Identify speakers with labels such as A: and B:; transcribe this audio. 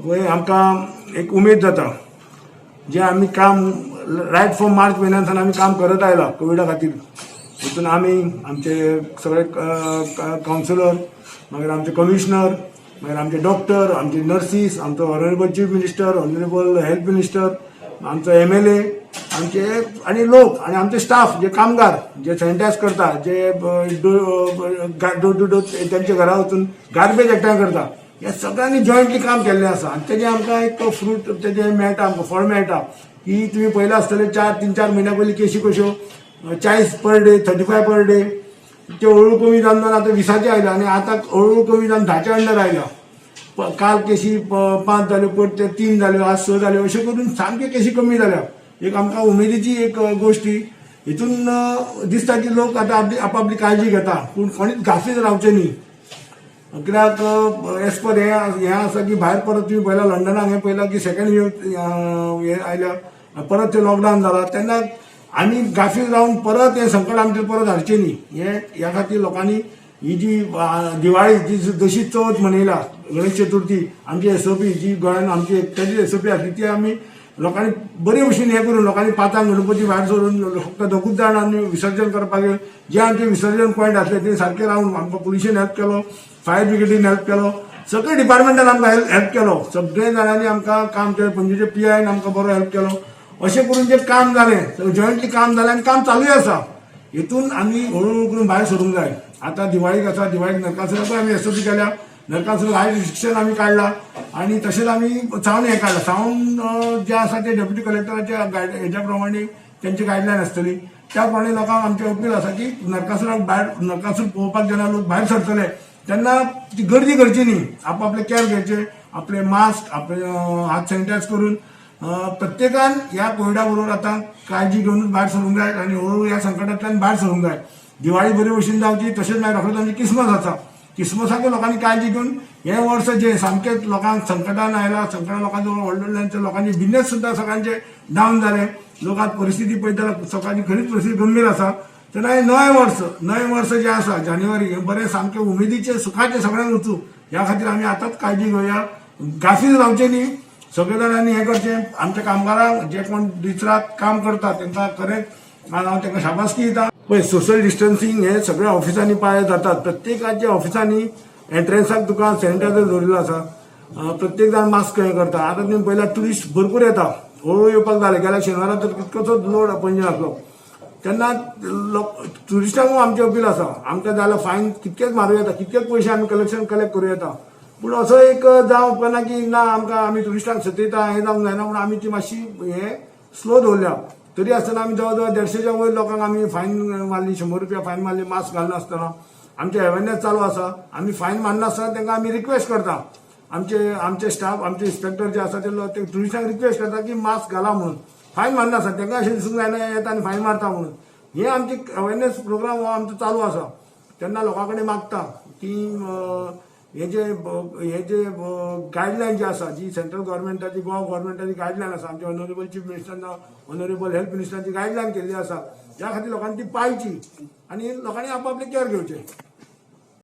A: पळय आमकां एक उमेद जाता जे आमी काम रायट फ्रॉम मार्च म्हयन्यान सावन आमी काम करत आयला कोविडा खातीर. हितून आमी आमचे सगळे कावन्सिलर, मागीर आमचे कमिशनर, मागीर आमचे डॉक्टर, आमचे नर्सीस, आमचो honourable chief minister, honourable health minister, आमचो एमएलए, आमचे आनी लोक आनी आमचे स्टाफ जे कामगार जे सॅनिटायज करता, जे डोर टू डोर त्यांच्या घरा वचून गार्बेज एकठांय करता, हे सगळ्यांनी जॉयंटली काम केल्लें आसा. आनी तेजें आमकां एक फ्रूट तेजें मेळटा, आमकां फळ मेळटा की तुमी पळयलां आसतलें, 4, 3-4 म्हयन्या पयलीं केशी कश्यो 40 per day, 35 per day, ते हळूहळू कमी जावन जावन आतां 20चे आयल्या आनी आतां हळूहळू कमी जावन 10च्या अंडर आयल्या. काल केशी 5 जाल्यो, पयर ते 3 जाल्यो, आज 6 जाल्यो. अश्यो करून सामक्यो केशी कमी जाल्या. एक आमकां उमेदीची एक गोश्ट ही. हितून दिसता की लोक आतां आपली आपापली काळजी घेता, पूण कोणीच गाफील रावचे न्ही, कित्याक एज पर हें हें आसा की भायर परत तुमी पळयला, लंडनाक हें पळयलां की सेकंड वेव हें आयल्या, परत ते लॉकडावन जाला. तेन्ना आमी गाफील रावन परत हें संकट आमचेर परत हाडचें न्ही हें ह्या खातीर लोकांनी ही जी दिवाळी जी जशी चवथ मनयला, गणेश चतुर्थी, आमची एसओपी जी गोंयान आमची एकट्याची एसओपी आसली ती आमी लोकांनी बरे भशेन हें करून लोकांनी 5आंक गणपती भायर सरून फक्त दोगूच जाण आमी विसर्जन करपाक जे आमचे विसर्जन पॉयंट आसले ते सारके रावन आमकां पुलिशेन हेल्प केलो, फायर ब्रिगेडीन हेल्प केलो, सगळे डिपार्टमेंटान आमकां हेल्प केलो. सगळे जाणांनी आमकां काम केलें. पणजेचे पीआयन आमकां बरो हेल्प केलो. अशें करून जें काम जालें, जॉयंटली काम जालें आनी काम चालूय आसा. हितून आमी हळूहळू करून भायर सरूंक जाय. आतां दिवाळीक आसा, दिवाळीक नरकासुराकूय आमी एसओपी केल्या. नरकासूर हाय रिस्ट्रिक्शन आमी काडला आनी तशेंच आमी सावंड हें काडला. सावंड जे आसा ते डेप्युटी कलेक्टराच्या गायड हेज्या प्रमाणे तेंची गायडलायन आसतली. त्या प्रमाणे लोकांक आमचें अपील आसा की नरकासुराक भायर, नरकासूर पळोवपाक जेन्ना लोक भायर सरतले तेन्ना ती गर्दी करची न्ही. आपापले केअर घेवचे, आपले मास्क, आपले हात सॅनिटायज करून प्रत्येकान ह्या कोविडा बरोबर आतां काळजी घेवनूच भायर सरूंक जाय आनी हळूहळू ह्या संकटांतल्यान भायर सरूंक जाय. दिवाळी बरी भशेन जावची. तशेंच मागीर रोखडेच आमची क्रिसमस आसा. क्रिसमसाकूय लोकांनी काळजी घेवन हें वर्स जें सामकेंच लोकांक संकटान आयला, संकटान लोकांचो व्हडले व्हडल्यांचे लोकांचे बिजनेस सुद्दां सगळ्यांचे डावन जाले. लोक आतां परिस्थिती पळयता जाल्यार सगळ्यांची खरीच परिस्थिती गंभीर आसा. तेन्ना हें नवें वर्स जें आसा जानेवारी, हें बरें सामकें उमेदीचें, सुखाचें सगळ्यांक वचूं. ह्या खातीर आमी आतांच काळजी घेवया, गाफील रावचें न्ही. सगळे जाणांनी हें करचें. आमच्या कामगारांक जे कोण दीस रात काम करतात तांकां खरेंच हांव तांकां शाबासकी दिता. पळय, सोशल डिस्टन्सिंग हे सगळ्या ऑफिसांनी पाळ्ळें जातात. प्रत्येकाच्या ऑफिसांनी एंट्रन्साक तुका सॅनिटायझर दवरिल्लो आसा. प्रत्येक जाण मास्क हें करता. आतां तुमी पळयल्यार ट्युरिस्ट भरपूर येता, हळूहळू येवपाक जाले. गेल्या शेनवारा तर कितकोसोच लोड पणजे आसलो. तेन्ना लोक ट्युरिस्टांकूय आमचें अपील आसा, आमकां जाल्यार फायन कितकेच मारूं येता, कितकेच पयशे आमी कलेक्शन कलेक्ट करूं येता, पूण असो एक जावं उपकारना की ना आमकां आमी ट्युरिस्टांक सतयता, हें जावंक जायना म्हणून आमी ती मातशी हें स्लो दवरल्या. तरी आसतना आमी जवळ जवळ 150च्या वयर लोकांक आमी फायन मारली, 100 रुपया फायन मारली मास्क घालनासतना. आमचे अवेरनेस चालू आसा. आमी फायन मारनासतना तांकां आमी रिक्वेस्ट करता. आमचे स्टाफ, आमचे इन्स्पेक्टर जे आसा ते ट्युरिस्टांक रिक्वेस्ट करता की मास्क घाला म्हणून. फायन मारनासतना तांकां अशें दिसूंक जायना येता आनी फायन मारता म्हणून. हे आमचे अवेरनेस प्रोग्राम हो आमचो चालू आसा. तेन्ना लोकां कडेन मागता की हे जे गायडलायन जी आसा, जी सेंट्रल गव्हर्मेंटाची, गोवा गव्हर्मेंटाची गायडलायन आसा, आमच्या ऑनरेबल चीफ मिनिस्टरान, ऑनरेबल हेल्थ मिनिस्टरांची गायडलायन केल्ली आसा, ज्या खातीर लोकांनी ती पाळची आनी लोकांनी आपापले केअर घेवचे.